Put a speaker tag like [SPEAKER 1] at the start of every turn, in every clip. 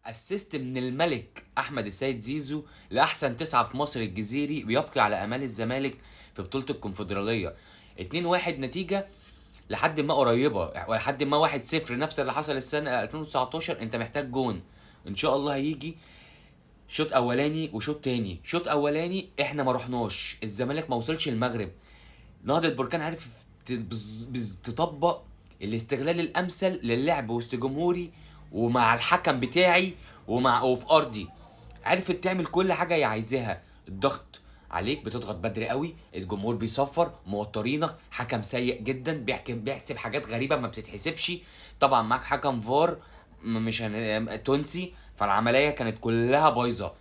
[SPEAKER 1] assist من الملك احمد السيد زيزو لاحسن تسعة في مصر الجزيري، بيبقي على امال الزمالك في بطولة الكونفدرالية. 2-1 نتيجة لحد ما قريبة، ولحد ما 1-0 نفس اللي حصل السنة 2019. انت محتاج جون ان شاء الله هيجي. شوط اولاني وشوط تاني. شوط اولاني احنا ما رحناش، الزمالك ما وصلش المغرب. نهضة بركان عرف تطبق الاستغلال الامثل للعب وسط جمهوري ومع الحكم بتاعي وفي ارضي. عرفت تعمل كل حاجة هي عايزاها. الضغط عليك، بتضغط بدري قوي، الجمهور بيصفر، موترينك، حكم سيء جدا بيحسب حاجات غريبة ما بتتحسبش. طبعا معاك حكم فار مش تونسي، فالعملية كانت كلها بايظة.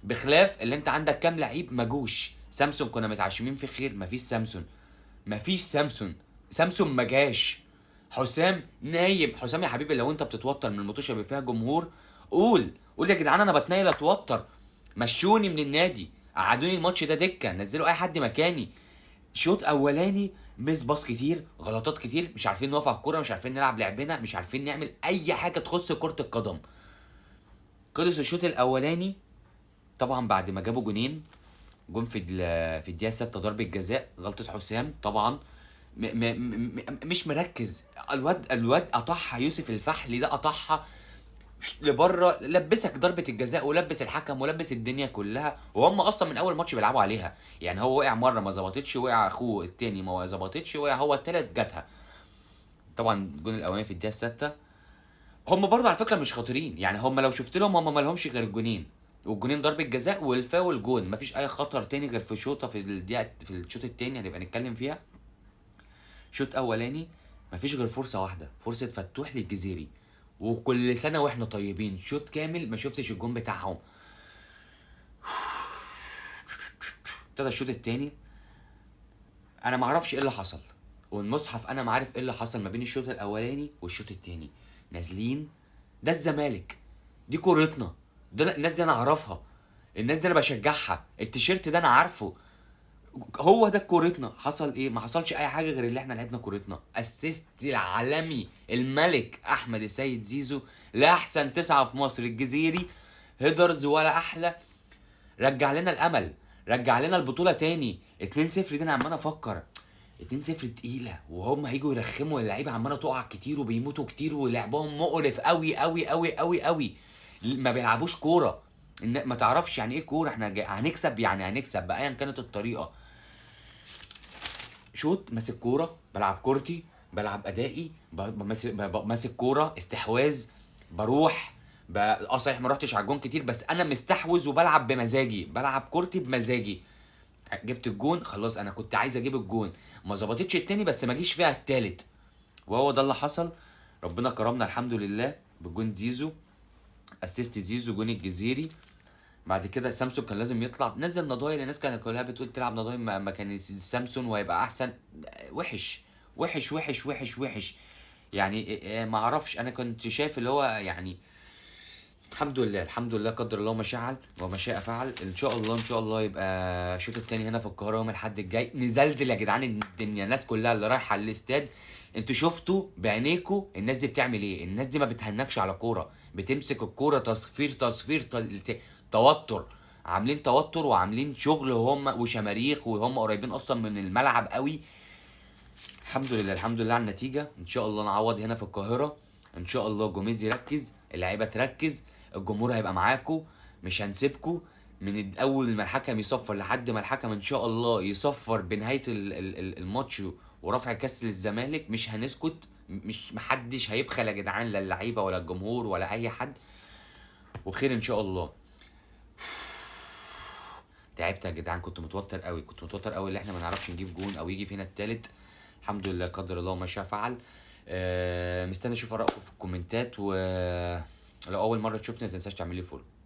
[SPEAKER 1] بخلاف اللي انت عندك كام لعيب ما جوش. سامسون كنا متعشمين في خير، مفيش سامسون، مفيش سامسون، سامسون ما جاش. حسام نايم. حسام يا حبيبي لو انت بتتوتر من الماتش اللي فيها جمهور قول، قول يا جدعان انا بتنيل اتوتر، مشوني من النادي، قعدوني الماتش ده دكه، نزلوا اي حد مكاني. شوط اولاني miss pass كتير، غلطات كتير، مش عارفين نقف على الكورة، مش عارفين نلعب لعبنا، مش عارفين نعمل اي حاجة تخص كره القدم. خلص الشوط الاولاني طبعا بعد ما جابوا جونين، جون في الدقيقة 6 ضربه جزاء، غلطه حسام طبعا مش مركز. الواد قطعها، يوسف الفحلي ده قطعها لبره، لبسك ضربه الجزاء ولبس الحكم ولبس الدنيا كلها. وهم اصلا من اول ماتش بيلعبوا عليها، يعني هو وقع مرة ما ظبطتش، وقع اخوه التاني ما ظبطتش، وقع هو التالت جاتها. طبعا الجون الاولاني في الدقيقة 6. هم برضه على فكرة مش خطيرين، يعني هم لو شفت لهم هم ما لهمش غير الجونين، والجونين ضربه جزاء والفاول جون، مفيش اي خطر تاني غير في شوطه في الدقيقة في الشوط التاني هنبقى نتكلم فيها. شوط اولاني مفيش غير فرصة واحدة، فرصة فتوح للجزيري، وكل سنة واحنا طيبين شوط كامل ما شفتش الجون بتاعهم. ابتدى الشوط التاني، انا ما اعرفش ايه اللي حصل، والمصحف انا ما عارف ايه اللي حصل ما بين الشوط الاولاني والشوط التاني. نازلين، ده الزمالك، دي كورتنا، ده الناس دي انا اعرفها، الناس دي انا بشجعها، التيشيرت ده انا عارفه، هو ده كورتنا. حصل ايه؟ ما حصلش اي حاجة غير اللي احنا لعبنا كورتنا. assist العالمي الملك احمد السيد زيزو لاحسن تسعة في مصر الجزيري، headers ولا احلى، رجع لنا الامل، رجع لنا البطولة تاني. 2-0 دي انا عمال افكر 2-0 تقيلة، وهم هيجوا يرخموا، اللعيبة عماله تقع كتير وبيموتوا كتير ولعبهم مقرف قوي قوي قوي قوي قوي، ما بيلعبوش كورة، ما تعرفش يعني ايه كورة. احنا هنكسب، يعني هنكسب بايا كانت الطريقة. شوط ماسك كورة، بلعب كورتي، بلعب ادائي، ماسك كورة، استحواذ، بروح صحيح ما رحتش على الجون كتير، بس انا مستحوذ وبلعب بمزاجي، بلعب كورتي بمزاجي. جبت الجون خلاص، انا كنت عايز اجيب الجون، ما ظبطتش التاني بس ما جيش فيها التالت، وهو ده اللي حصل. ربنا كرمنا الحمد لله بالجون زيزو، assist زيزو، جون الجزيري. بعد كده سامسون كان لازم يطلع، نزل نضاي، لأن الناس كانت كلها بتقول تلعب نضاي مكان سامسون وهيبقى احسن. وحش وحش وحش وحش وحش يعني، ما اعرفش، انا كنت شايف اللي هو يعني الحمد لله، الحمد لله قدر الله ما شاء وما شاء فعل. ان شاء الله، ان شاء الله يبقى الشوط التاني هنا في القاهرة يوم الاحد الجاي. نزلزل يا جدعان الدنيا، الناس كلها اللي رايحة الاستاد انتوا شفتوا بعينيكوا الناس دي بتعمل ايه. الناس دي ما بتهنكش على كورة، بتمسك الكورة تصفير تصفير توتر، عاملين توتر وعاملين شغل وهم وشماريخ، وهم قريبين اصلا من الملعب قوي. الحمد لله، الحمد لله على النتيجة. ان شاء الله نعوض هنا في القاهرة، ان شاء الله جوميز يركز، اللعيبة تركز، الجمهور هيبقى معاكو، مش هنسيبكو من اول ما الحكم يصفر لحد ما الحكم ان شاء الله يصفر بنهاية الماتش ورفع كاس للزمالك. مش هنسكت، مش محدش هيبخل يا جدعان، لا اللعيبة ولا الجمهور ولا اي حد، وخير ان شاء الله. تعبت يا جدعان، كنت متوتر قوي، كنت متوتر قوي اللي احنا ما نعرفش نجيب جون او يجي فينا التالت. الحمد لله قدر الله ما شاء فعل. مستني اشوف ارائكم في الكومنتات، و لو اول مرة تشوفني ما تنساش تعمل لي follow.